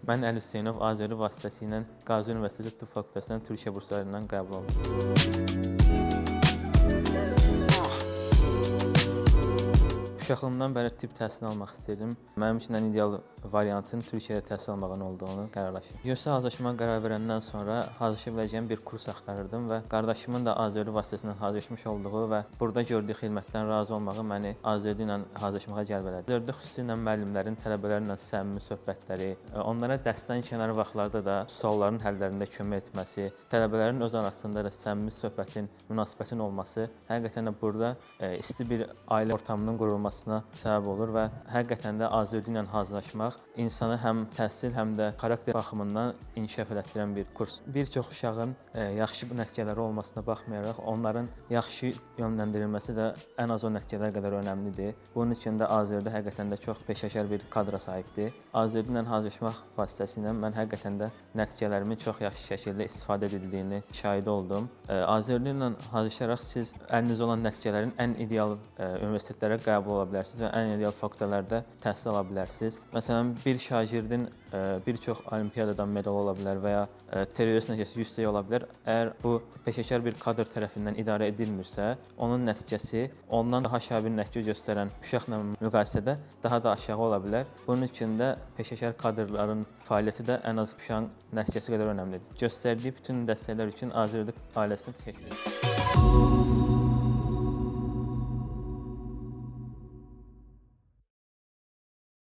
Mən Əli Hüseynov Azərli vasitəsilə Qazi Universiteti Tıbb Fakültəsindən Türkiyə burslarından qəbul olundum. Uşaqlığımdan bəri tibb təhsilini almaq istirdim. Mənim üçün ən ideal variantın Türkiyədə təhsil almağın olduğunu qərarlaşdım. YÖS-ə hazırlaşmağa qərar verəndən sonra hazırlaşa biləcəyim bir kurs axtarırdım və qardaşımın da Azərli vasitəsilə hazırlaşmış olduğu və burada gördüyü xidmətdən razı olmağı məni Azərli ilə hazırlaşmağa cəlb elədi. Azərlidə xüsusilə müəllimlərin tələbələrlə səmimi söhbətləri, onlara dərsdən kənar vaxtlarda da sualların həllərində kömək etməsi, tələbələrin öz arasında da səmimi söhbətin, münasibətin olması həqiqətən də burada isti bir ailə ortamının qurulmasına səbəb olur və həqiqətən də Azərli ilə hazırlaşmaq insanı həm təhsil, həm də xarakter baxımından inkişaf elətdirən bir kurs. Bir çox uşağın yaxşı nəticələri olmasına baxmayaraq, onların yaxşı yönləndirilməsi də ən az o nəticələr qədər önəmlidir. Bunun üçün də Azərli həqiqətən də çox peşəkar bir kadra sahibdir. Azərli ilə hazırlaşmaq vasitəsilə mən həqiqətən də nəticələrimin çox yaxşı şəkildə istifadə edildiyini şahidi oldum. Azərli ilə hazırlaşaraq siz əlinizdə olan nəticələrin ən ideal universitetlərə qəbul ola bilərsiniz və ən ideal fakültələrdə təhsil ala bilərsiniz. Məsələn, bir şagirdin bir çox olimpiyadadan medal ola bilər və ya TRÖS nəticəsi yüksək ola bilər. Əgər bu peşəkar bir kadr tərəfindən idarə edilmirsə, onun nəticəsi ondan daha aşağı bir nəticə göstərən uşaqla müqayisədə daha da aşağı ola bilər. Bunun üçün də peşəkar kadrların fəaliyyəti də ən az uşağın nəticəsi qədər önəmlidir. Göstərdiyi bütün dəstəklər üçün Azərli ailəsinə təşəkkür edirəm.